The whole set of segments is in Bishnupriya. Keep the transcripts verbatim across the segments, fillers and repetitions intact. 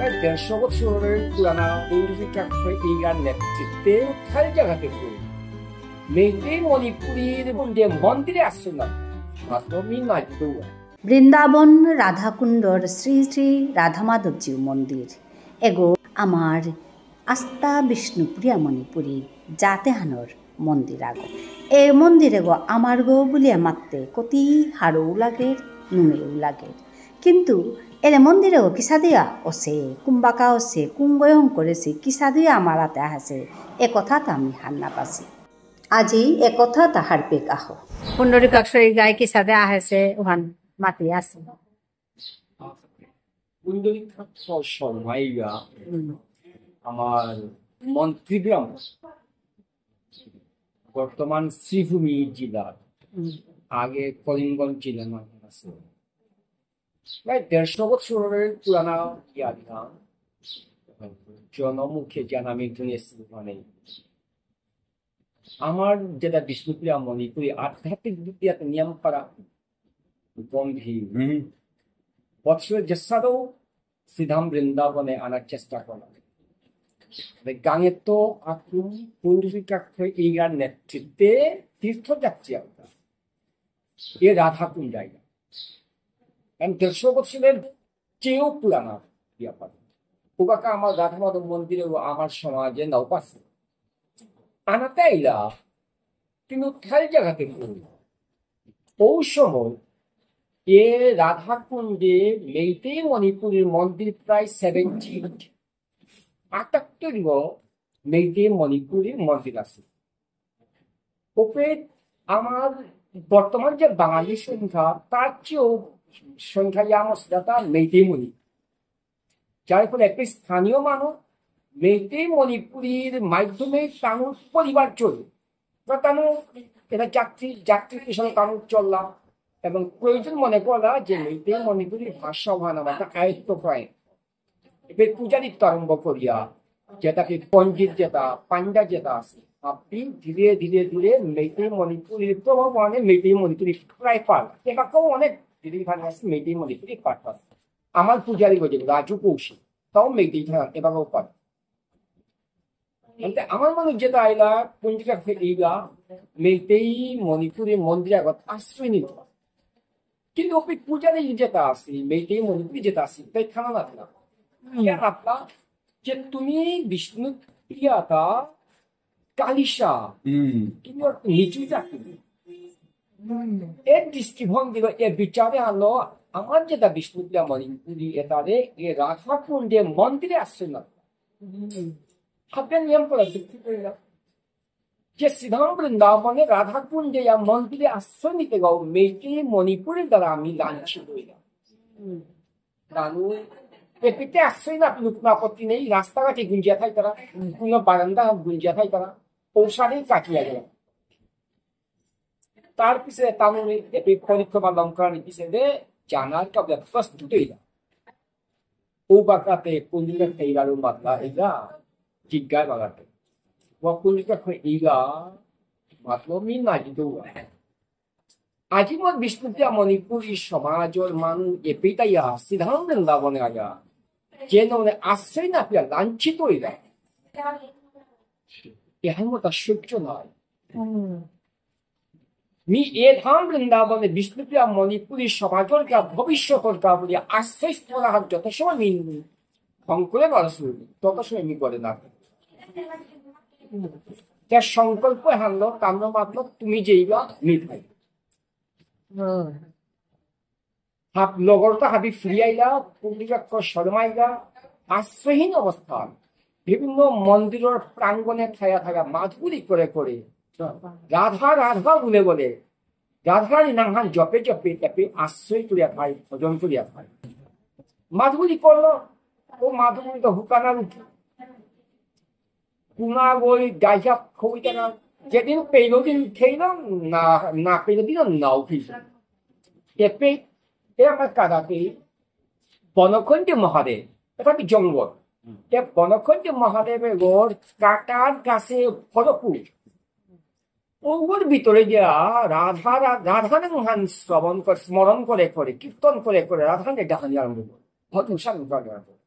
প্রায় দেড়শো বছরের পুরানা পুণ্ডরীকাক্ষ ইগার নেতৃত্বে উদ্ধার জাগাতে পুরী মেইতেই মণিপুরীর মন্দিরে, মন্দিরে আসছে না, মাত্র মি নাইতো। বৃন্দাবন রাধাকুণ্ডর শ্রী শ্রী রাধা মাধবজিউ মন্দির এগো আমার আস্তা বিষ্ণুপ্রিয়া মণিপুরী জাতেহানর মন্দির আগো। এ মন্দির এগো আমার গো বুলিয়া মাততে কতি হারৌ লাগের, নুঙেও লাগের। কিন্তু এরে মন্দির এগো কিসাদিয়া অসে, কুম্বাকা অসে, কুঙ্গয়ং করেসে, কিসাদিয়া আমার আতে আহেসে, এ কথাতা আমি হার না পাসি। আজি এ কথাতা হারপেক আহো। পুণ্ডরীকাক্ষ ইগাই কিসাদে আহেসে, ওহান মাতি আসি। পুণ্ডরীকাক্ষ শর্মা ইগা হুম। আমার মন্ত্রীগ্রাম, বর্তমান শ্রীভূমি জেলার, হুম। আগে করিমগঞ্জ জেলার নাম আছে। প্রায় দেড়শো বছরের পুরানা ইয়ারিহান, জনমুখে জানা আমি শুনেছি। মানে, আমার যেটা বিষ্ণুপ্রিয়া মণিপুরী আধ্যাত্মিক বিদ্যাতে নিয়ম করা গম্ভীর। হুম। বৎসরে যেসাদও শ্রীধাম বৃন্দাবনে আনার চেষ্টা করা। মানে, গাঙে তো এখন পুণ্ডরীকাক্ষ ইগার নেতৃত্বে তীর্থযাত্রী আমরা। এ রাধাকুণ্ড জায়গা। কারণ দেড়শো বছরের চেয়েও পুরানা ব্যাপার। ওবাকা আমার রাধা মাধব মন্দিরে ও আমার সমাজে নাও পাশে। আনাতে আইলা, কিন্তু ঠাই জাগাতে পুরী। ও সময় এ রাধাকুণ্ডে মেইতেই মণিপুরীর মন্দির প্রায় সেভেন্টি, আটাত্তর গো মেইতেই মণিপুরীর মন্দির আছে। ওপে আমার বর্তমান যে বাঙালি সংখ্যা, তার চেয়েও সংখ্যা ইয়া মসলাটা মেইতেই মণিপুর। যার ফলে একটি স্থানীয় মানুষ মেইতেই মণিপুরীর মাধ্যমে তানুর পরিবার চলে। বা তানু এটা যাত্রী, যাত্রী হিসেবে তানু চললাম। এবং প্রয়োজন মনে করলা যে মেইতেই মণিপুরী ভাষা ওহান আমার আয়ত্ত প্রায়। এবার পূজারিত্ব আরম্ভ করিয়া, যেটাকে পঞ্জিত যেটা, পাণ্ডা যেটা আছে, আপনি ধীরে ধীরে ধীরে ধীরে মেইতেই মণিপুরীর প্রভাব মানে মেইতেই মণিপুরী প্রায় পার। এবাকাও অনেক দিদি ভাই আছে মেইতেই মণিপুরী পার পার। আমার পূজারি গজে রাজু কৌশিক, তাও মেইতেই থানা, এবাকাও পার। এতে আমার মানুষ যেটা আইলা, পঞ্জিকা ফেলিলা, মেইতেই মণিপুরী মন্দির আগত আশ্রয় নিত। কিন্তু ওপি পূজারি যেটা আছে, মেইতেই মণিপুরী যেটা আছে, তাই থানা না থানা। হুম। ইয়া আপনার যে তুমি বিষ্ণুপ্রিয়াতা কালিসা, হুম। তুমি ওর নিচু জাতি। হুম। এর দৃষ্টিভঙ্গি বা এর বিচারে আলো, আমার যেটা বিষ্ণুপ্রিয়া মণিপুরী এটারে এ রাধাকুণ্ডে মন্দিরে আসছে না। হুম। হাতে নিয়ম করে চুক্তি করিলাম। যে শ্রীধাম বৃন্দাবনে রাধাকুণ্ডে ইয়া মন্দিরে আশ্রয় নিতে গাও মেইতেই মণিপুরীর দ্বারা আমি লাঞ্ছিত হইলাম। হুম। তানু এপিতে আশ্রয় না, কোনো আপত্তি নেই, রাস্তাঘাটে গুঞ্জিয়া থাই তারা, কোনো বারান্দা গুঞ্জিয়া থাই তারা, ঔষধে কাটিয়া গেল। তার পিছে তানু এপি পরিক্রমা লঙ্কার পিছে দে জানার কাবলে প্রস্তুত হইলাম। ও বাকাতে কুঞ্জিকা খেইলারু মাতলা ইলা, জিজ্ঞায় বাগাতে। ও কুঞ্জিকা খে ইলা, মাতলো মি না জিতু। আজি মোর বিষ্ণুপ্রিয়া মণিপুরী সমাজর মানু এপিতাইয়া শ্রীধাম বৃন্দাবনে আয়া, যে ননে আশ্রয় না পিয়া লাঞ্ছিত হইলা। এহান মোর তা সহ্য নয়। হুম। মি এ ধাম বৃন্দাবনে বিষ্ণুপ্রিয়া মণিপুরী সমাজর কা ভবিষ্যতর কা বুলিয়া আশ্রয় স্থল আহান যত সময় মি হঙকরে বারসু, তত সময় মি করে না। তা সংকল্প হানলো, তাম্র মাতলো, তুমি যেইবা, মি থাই। হুম। হাব-, লগরতা হাবি ফিরিয়াইলা, পুণ্ডরীকাক্ষ শরমাইলা, আশ্রয়হীন অবস্থান। বিভিন্ন মন্দিরর প্রাঙ্গণে থায়া থায়া মাধুরী করে করে, রাধা রাধা বলে বলে, রাধারানী নাঙহান জপে জপে জপে আশ্রয় করিয়া থাই, ভজন করিয়া থাই। মাধুরী করল, ও মাধুরী তো হুকানা রুটি। কুনা গই গাইয়া খবিতা না, যেদিন পেইল দিন খেইল, না, না পেইল দিন নাও খেইল। এপে, এ আমার কাদাতে বনখণ্ডে মহাদেব, এটা কি জঙ্গল। এ বনখণ্ডে মহাদেবের গড় কাটার গাছে ভরপুর। ওগুর ভিতরে গিয়া রাধা, রা-, রাধারানীহান শ্রবণ করে, স্মরণ করে করে, কীর্তন করে করে রাধারানী ডাহানি আরম্ভ করে। ভজন সাধন করে আরম্ভ করে।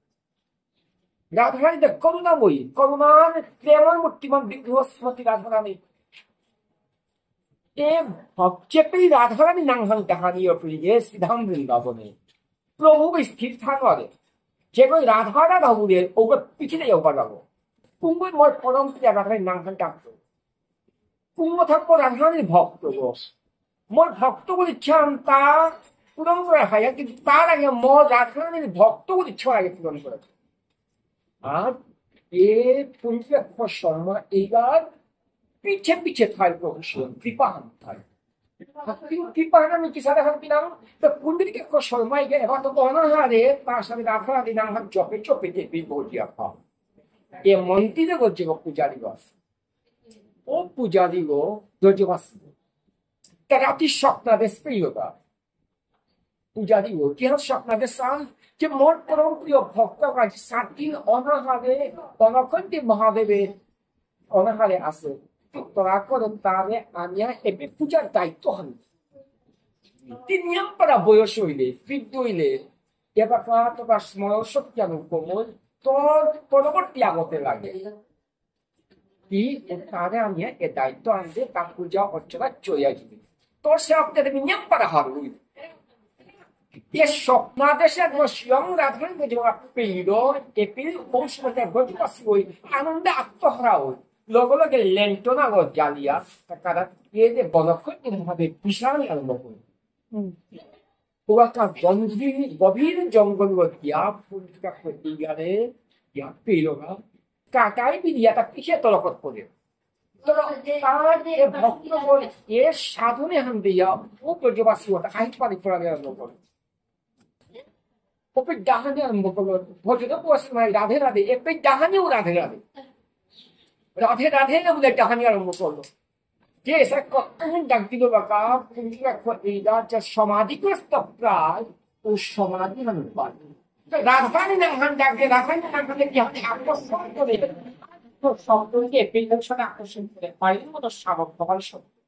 রাধারানী তো করুণাময়ী, করুণার প্রেমর মূর্তিমান বিগ্রহ শ্রীমতী রাধারানী। এ ভক্তেপেই রাধারানী নাঙহান ডাহানি অপরিয়ে সিধাম বৃন্দাবনে। প্রভু স্থির থাকরে। যে কই রাধা রাধা বুলে, ওকে পিছনে যাও বাজাবো। কুঙ্গই মোর পরম প্রিয়া রাধারানী নাঙহান ডাকতো। কুঙ্গ থাকবো রাধারানীর ভক্ত গো। মোর ভক্ত বলে ইচ্ছা তা পূরণ করা হয়, কিন্তু তার আগে মোর রাধারানীর ভক্ত বলে ইচ্ছা আগে পূরণ করা হয়। আর এ পুণ্ডরীকাক্ষ শর্মা এইবার পিছে পিছে থাই প্রভু শিব, কৃপাহান থাই। আর কৃ-, কৃপাহান আমি কিসারে হান পিলাম? তো পুণ্ডরীকাক্ষ শর্মা এইবার এবার তো অনাহারে তার সাথে রাধারানী নাঙহান জপে জপে জপে বজিয়া খাও। এ মন্দিরে বলছে গো পূজারি বাস। ও পূজারি গো, ব্রজবাসী গো। তা রাতি স্বপ্নাদেশ পেল তা। পূজারি গো, কি হান স্বপ্নাদেশ আন? যে মোর পরম প্রিয় ভক্ত আজি সাত দিন অনাহারে, অনখণ্ডে মহাদেবে অনাহারে আছে। তোরা করে তারে আনিয়া এপে পূজার দায়িত্ব হান। তি নিয়াম পারা বয়স হইলে, বৃদ্ধ হইলে, এবার তোর স্মরণ শক্তি আনো কমল, তোর পরবর্তী আগতে লাগে। তি তারে আনিয়া এ দায়িত্ব আনতে তার পূজা অর্চনা চলিয়া যাবে। তোর সে আপনাদের নিয়াম পারা হারুই। এ স্বপ্নাদেশে একবার স্বয়ং রাধারানী যে পেইল, এ পেইল ওই সময় তার গজবাসী ওই আনন্দে আত্মহারা ওই। লগে লগে লেন্টনা গো জ্বালিয়া, তা কারা এ যে বনক্ষণ ভাবে বিশাল আরম্ভ করে। ওয়াকা গম্ভীর, গভীর জঙ্গল দিয়া পুণ্ডিকা খতিগারে ইয়া পেলগা। কাকাই বিদিয়া তা পিছে তলকত করে। তো তার এ ভক্ত বল, এ সাধনে হান দিয়া, ও ব্রজবাসী ওটা আহি পানি পড়া গেল নগর। ওপে ডাহানি আরম্ভ করলো। ভজনে বসে নাই, রাধে রাধে, এপে ডাহানিও রাধে রাধে। রাধে রাধে না বলে ডাহানি আরম্ভ করলো। যে এসে কতক্ষণ ডাক দিল বাকা, পুণ্ডিকা খতিগা যে সমাধিগ্রস্ত প্রায়, ও সমাধি আমি পাই। তো রাধারানী নাঙহান ডাক দিয়ে, রাধারানী নাঙহান ডাক দিয়ে আমাকে আকর্ষণ করে, তো শব্দকে এপে ডাইরেকশনে আকর্ষণ করে, পায়ের মতো শাবক ভগবান শব্দ।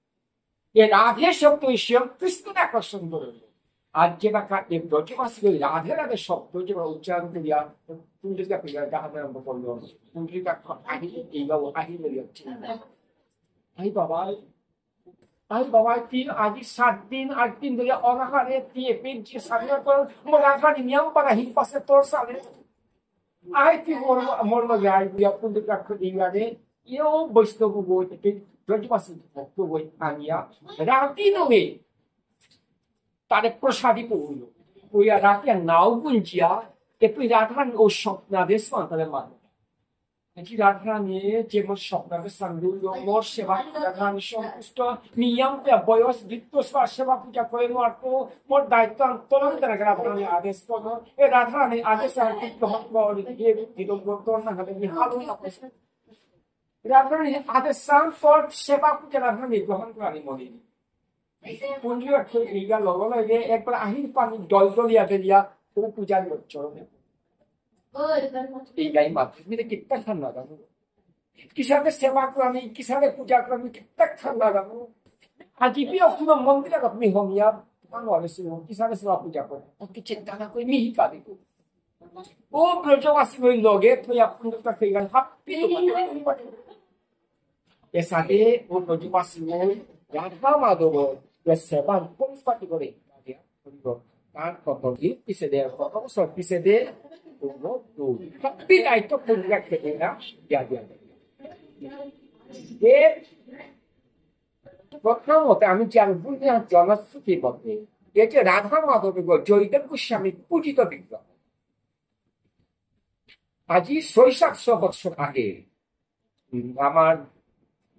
এ রাধে শব্দ ওই স্বয়ং কৃষ্ণকে আকর্ষণ করে। আর যে বাকা এ ব্রজবাসী ওই রাধে রাধে শব্দ যে উচ্চারণ করিয়া, পুণ্ডিকা খতিগা ডাহানি আরম্ভ করলো, পুণ্ডিকা খ-, আহি, এইভাবে আহি বেরিয়ে হচ্ছে। আই বাবা, আই বাবা, তি আজি সাত দিন, আট দিন ধরে অনাহারে তি এপে যে সাধনা কর, মোর রাধারানী নিয়াম পারা হিন পাশে তোর সালে। আই তি মোর, মোর লগে আই দিয়া পুণ্ডিকা খতিগারে, ইয়েও বৈষ্ণব গো, এপে ব্রজবাসী ভক্ত গো আনিয়া, রাতি নহে, তারে প্রসাদী করিল। কইয়া রাতিয়া নাও গুঞ্জিয়া, এপে রাধারানী ও স্বপ্নাদেশ মাতালে মানে। কি রাধারানী যে মোর স্বপ্নাদেশ সাঙ্গুল, মোর সেবা রাধারানী সন্তুষ্ট, নিয়াম পে বয়স বৃদ্ধ সেবা, সেবা পূজা করে নোয়ারতো, মোর দায়িত্ব আন্তরম তারা রাধারানী আদেশ করো, এ রাধারানী আদেশ আর কি গ্রহণ করি, এ দিল গ্রহণ না হলে কি হারু না করছে। রাধারানী আদেশ সান তোর সেবা পূজা রাধারানী গ্রহণ করানি মনে। পুণ্ডিকা খতিগা লগে লগে একবার আহির পানি ডল ডলিয়া বেরিয়া ও পূজার চরণে। এইগাই মাত্র, তুমি কিত্তা খান না জানো? কিসারে সেবা করানি, কিসারে পূজা করানি, কিত্তা খান না জানো? আজি বিয়া কোনো মন্দিরে আপনি হমিয়া, তোমার ঘরে শুনো, কিসারে সেবা পূজা করে? আর কি চিন্তা না করে, মিহি পাবে। ও ব্রজবাসী ওই লগে, তুই আপন তো সেই গান হাত পিতো করে। এসাদে ও ব্রজবাসী ওই রাধা মাধব, এ সেবা কোন পার্টি করে? তার কত দিন পিছে দে, কত বছর পিছে দে, ও দু। হাব্বি দায়িত্ব কোন রাখতে না, দিয়া দিয়া। এ প্রথমত আমি জানবো যে জনশ্রুতি মতে, এ যে রাধা মাধব গো জয়দেব গোস্বামী পূজিত বিগ্রহ। আজি ছয় সাতশো বছর আগে, উম, আমার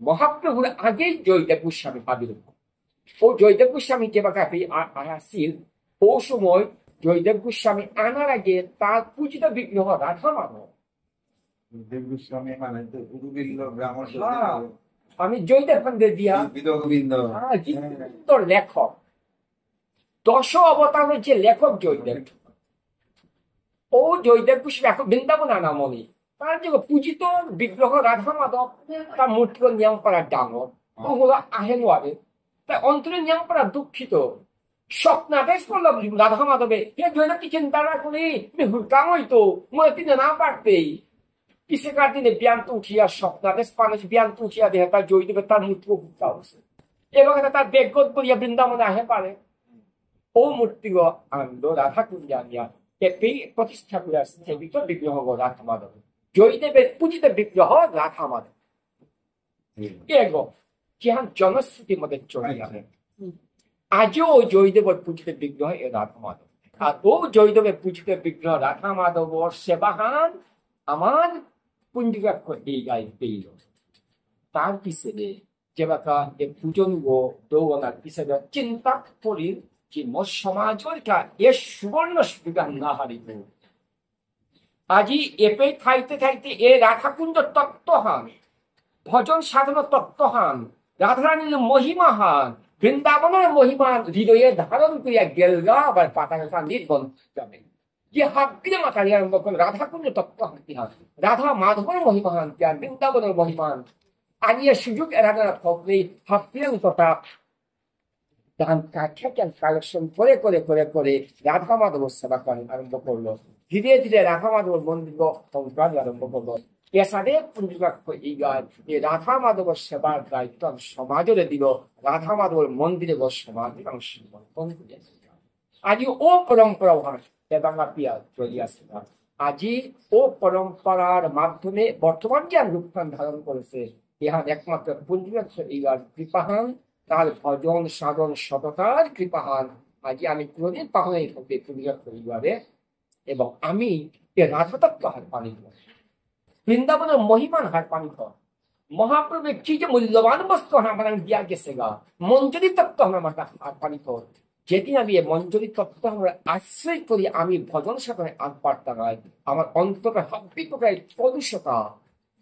মহাপ্রভুর আগেই জয়দেব গোস্বামী আবির্ভাব। ও জয়দেব গোস্বামী যে বাকা আ-, আ-, আসিল, ও সময় জয়দেব গোস্বামী আনার আগে তার পূজিত বিগ্রহ রাধা মাধব। জয়দেব গোস্বামী মানে তো গুরু বিল্ল ব্রাহ্মণ হ্যাঁ, আমি জয়দেব খান দিয়া। গীত গোবিন্দ। হ্যাঁ, গীত হ্যাঁ। গোবিন্দর লেখক। দশ অবতারর যে লেখক জয়দেব। ও জয়দেব গোস্বামী এখন বৃন্দাবন আনামনি। তার যে পূজিত বিগ্রহ রাধা মাধব, তার মূর্তি নিয়াম পারা ডাঙর। ও হলো আহে নোয়ারে। তাই অন্তরে নিয়াম পারা দুঃখিত। স্বপ্নাদেশ করল রাধা মাধবে, "হে জয়দেব, তুই চিন্তা না করি, আমি হুরকাম হইতো, মনে তিনে না পারতেই।" পিছেকার দিনে বিয়ান্ত উঠিয়া স্বপ্নাদেশ পানে, বিয়ান্ত উঠিয়া দেহে তার জয়দেবে তার মূর্তি হুক্কা আছে। এবার তার বেগত করিয়া বৃন্দাবনে আহে পারে। ও মূর্তিগ আনন্দ রাধা কুঞ্জে আনিয়া এপেই প্রতিষ্ঠা করে আসছে পবিত্র বিগ্রহ রাধা মাধব। জয়দেবের পূজিত বিগ্রহ রাধা মাধব। এগো, যেহান জনশ্রুতি মতে চলিয়া আহে। আজিও জয়দেবর পূজিত বিগ্রহ এ রাধা মাধব। আর ও জয়দেবের পূজিত বিগ্রহ রাধা মাধবর সেবাহান আমার পুঞ্জিকাক্ষ এই গায়ে পেইল। তার পিছনে যেবাকা এ পূজনগ দৌনার পিছনে চিন্তা করি যে মোর সমাজর কা এ সুবর্ণ সুযোগ না হারিব। আজি এপে থাইতে থাইতে এ রাধাকুঞ্জ তত্ত্বহান, ভজন সাধন তত্ত্বহান, রাধারানীর মহিমাহান, বৃন্দাবনের মহিমাহান হৃদয়ে ধারণ করিয়া গেলগা আবার পাতাকা নির্বন যাবে। যে হাবিরে মাতানি আরম্ভ করল রাধাকুঞ্জ তত্ত্বহান কি হান, রাধা মাধবর মহিমাহান কি হান, বৃন্দাবনের মহিমাহান। আনিয়া সুযোগ এড়ানো না থাকলেই হাবিরে তথা ধান কাঠা জ্ঞান কালেকশন করে করে করে করে রাধা মাধবর সেবা করেন আরম্ভ করলো। ধীরে ধীরে রাধা মাধবর মন্দির সংক্রান্ত আরম্ভ করলো। এসাদে পুঞ্জিকাক্ষ ইগার এই রাধা মাধবর সেবার দায়িত্ব আমি সমাজরে দিল। রাধা মাধবর মন্দিরে গো সমাজে আমি সমর্পণ করিয়াছি। আজি ও পরম্পরা ওহান এবাঙা পিয়া চলি আসে না। আজি ও পরম্পরার মাধ্যমে বর্তমান যে রূপহান ধারণ করেছে, এহান একমাত্র পুঞ্জিকাক্ষ ইগার কৃপাহান, তার ভজন সাধন সততার কৃপাহান। আজি আমি কোনোদিন পাহরে থাকবে পুঞ্জিকাক্ষ ইগারে। এবং আমি এ রাধাতত্ত্ব হার পানি বৃন্দাবনের মহিমান হার পানি কর। মহাপ্রভু কি যে মূল্যবান বস্তু আমার দিয়া গেছে গা, মঞ্জুরি তত্ত্ব আমার হার পানি কর। যেদিন আমি এই মঞ্জুরি তত্ত্ব আমরা আশ্রয় করি, আমি ভজন সাধনে আগ বাড়তাঙাই, আমার অন্তরে হাব্বি প্রকার কলুষতা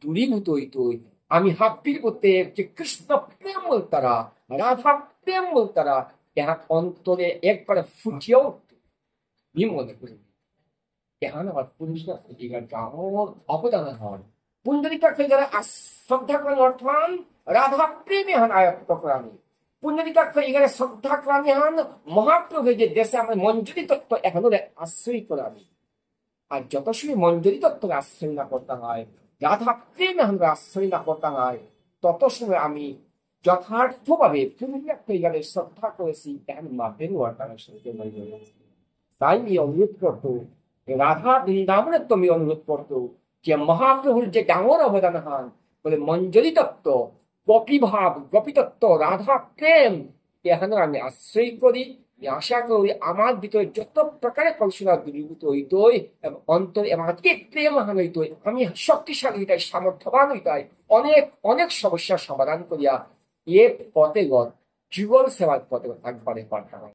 দূরীভূত হইতই। আমি হাব্বির মধ্যে যে কৃষ্ণ প্রেম বলতারা, রাধা প্রেম বলতারা, এহান অন্তরে একবারে ফুটিয়া উঠত। আমি মনে করি এহান আমার পুঞ্জিকাক্ষ ইগার ডাঙর অবদান হন। পুণ্ডরীকাক্ষ ইগারে আস-, শ্রদ্ধা করানি অর্থাৎ রাধা প্রেমে হান আয়ত্ত করানি। পুণ্ডরীকাক্ষ ইগারে শ্রদ্ধা করানি হান মহাপ্রভু যে দেশে আমার মঞ্জুরি তত্ত্ব এহানরে আশ্রয় করানি। আর যত সময় মঞ্জুরি তত্ত্বরে আশ্রয় না করতাঙাই, রাধা প্রেমে হানরে আশ্রয় না করতাঙাই, তত সময় আমি যথার্থভাবে পুণ্ডরীকাক্ষ ইগারে শ্রদ্ধা করেছি, এহান মাপেন ওয়ার্তার সঙ্গে মঞ্জুরি। তাই আমি অনুরোধ করতো, রাধা বৃন্দাবনের তো আমি অনুরোধ করতো, যে মহাপ্রভুর যে ডাঙর অবদান হান, বলে মঞ্জুরি তত্ত্ব, গোপী ভাব, গোপী তত্ত্ব, রাধা প্রেম, এহানরে আমি আশ্রয় করি। আমি আশা করি আমার ভিতরে যত প্রকারে কলুষতা দূরীভূত হইতই এবং অন্তরে এমাত্র প্রেম হান হইতই, আমি শক্তিশালী হইতাই, সামর্থ্যবান হইতাই, অনেক অনেক সমস্যার সমাধান করিয়া এ পথে গত যুগল সেবার পথে গত আগবাড়ে পারতাম।